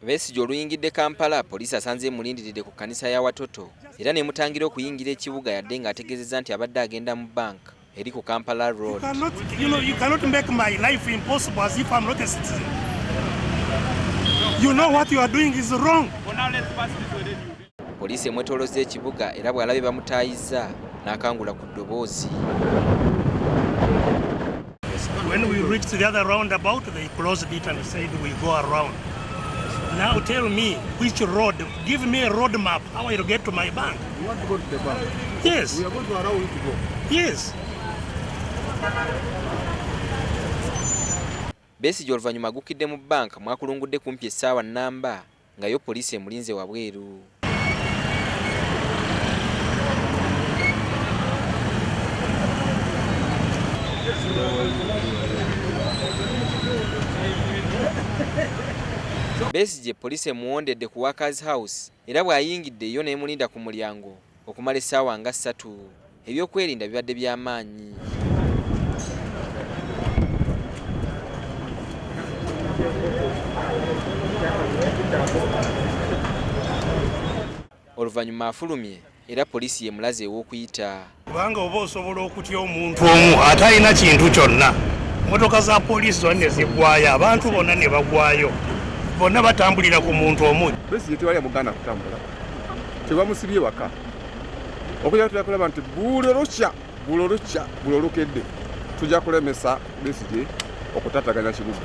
Besigye oluyingidde Kampala, poliisi asanze emulindiridde ku kkanisa ya Watoto era n'emutangira okuyingira ekibuga yadde ng'ategeezezza nti abadde agenda mu bank eri ku Kampala Road. You cannot make my life impossible as if I'm not a citizen. You know what you are doing is wrong. Poliisi emwetoolozza ekibuga era bw'alabye bamutaayizza n'akangula ku ddoboozi. When we reached the other roundabout, they closed it and said we go around. Now tell me which road, give me a road map how I will get to my bank. You want to go to the bank? Yes. We are going to allow you to go. Yes. Besigye oluvannyuma agukidde mu bbanka mwakulungudde kumpi essaawa nnamba nga yo poliisi emulinze wabweru. Besigye poliisi emuwondedde ku Workers House era bw'ayingidde yo n'emulinda ku mulyango okumala essaawa nga ssatu. Ebyokwerinda bibadde bya maanyi. Oluvannyuma afulumye era poliisi y'emulaze ew'okuyita. Kubanga oba osobola okutya omuntu omu atalina kintu kyonna, mmotoka za poliisi zonna ne ziggwayo, abantu bonna ne bagwayo, bonna batambulira ku muntu omu. Besigye tewali amugaana kutambula, tebamusibye waka. Okujja tujja kulaba nti buli olukya, buli olukya, buli olukedde tujja kulemesa Besigye okutataganya kibuga.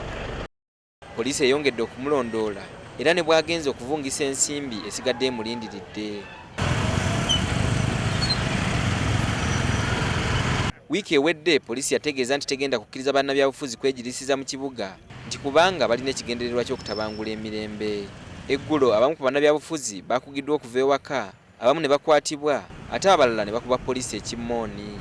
Poliisi eyongedde okumulondoola era ne bw'agenze okuvungisa ensimbi esigadde emulindiridde. Wiiki ewedde poliisi yategeeza nti tegenda kukkiriza bannabyabufuzi kwegirisiza mu kibuga nti kubanga balina ekigendererwa ky'okutabangula emirembe. Eggulo abamu ku bannabyabufuzi baakugiddwa okuva ewaka, abamu ne bakwatibwa ate abalala ne bakuba poliisi ekimmooni.